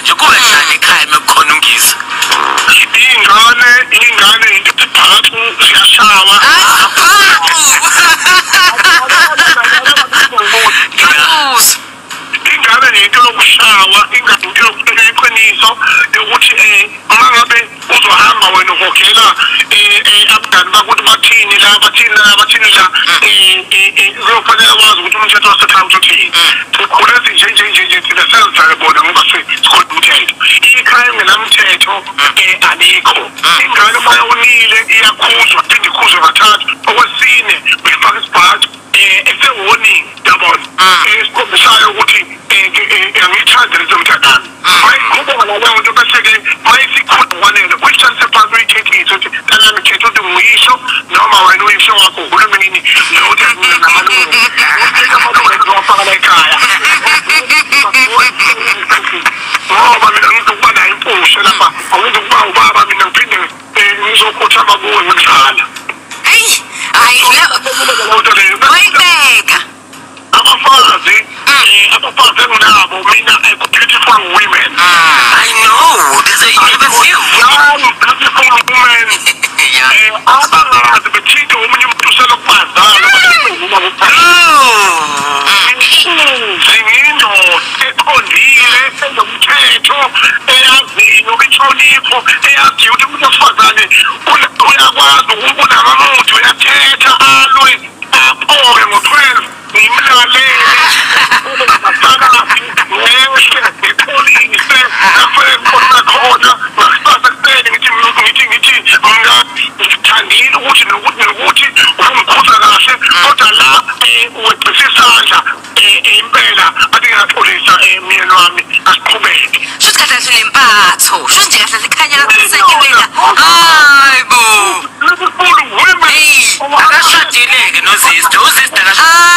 nje kuba njani ekhaya mekukhona uNgizwe? Ingane into ibhacu ziyashawa. Ingane into yokushawa, ingane into yokubeka iqiniso yokuthi uma ngabe uzohamba wena uhogela abangani bakuthi bathini la bathini la bathini la, kuyofanele wazi ukuthi umthetho wasekhaya uthini. Sikhule nje nje nje nje thina sezidlale bona ngoba sikhona umthetho. Ikhaya engenamthetho alikho. Ingane uma yonile iyakhuzwa, phinde ikhuzwe kathathu. Okwesine uyifaka isibhacu ese-warning, yabona, esikhombisayo ukuthi angiyithandi lezo mntanami. Mayiqhubeka naleyo nto bese-ke mayisikhula ngokwanele uyihlalise phansi uyikhethise ukuthi mntanami khetha ukuthi nguyisho noma wena uyisho wakho uhulumeni nokuthi mina namalungelo amalungelo uzowafaka la ekhaya. Ngoba mina ngizokuba nayo impushe lapha, angizokuba ubaba mina ngiphinde ngizokhothama kuwe ngikudlala. Hayi, hayi, wayibeka. Abafazi, abafazi enginabo mina, beautiful women. I know, there's a few. Young, beautiful women. Abangazi bethinta omunye umuntu uselokubazala. Zingindoda eqondile, enomthetho, eyaziyo inhlonipho, eyaziyo ukuthi umuntu wesifazane uyakwazi ukunamamuthi, uyathetha alwe aphoke ngo-12 ngimlalele ube ngasakazi ngehle ngixolise ngafike ngikhona khona ngakusasa ekuseni ngithi ngithi mina ngithandile ukuthi nokuthi nokuthi ungikhuza kahle, kodwa la weqisa isandla impela athi ngiyaxolisa myeni wami, asiqhubeke. Shuthi kahle kahle nempatho, shuthi nje kahle likhanya kakusekela. Hayi bo. Beautiful women. Akashadile-ke noZister, uZister akashadile.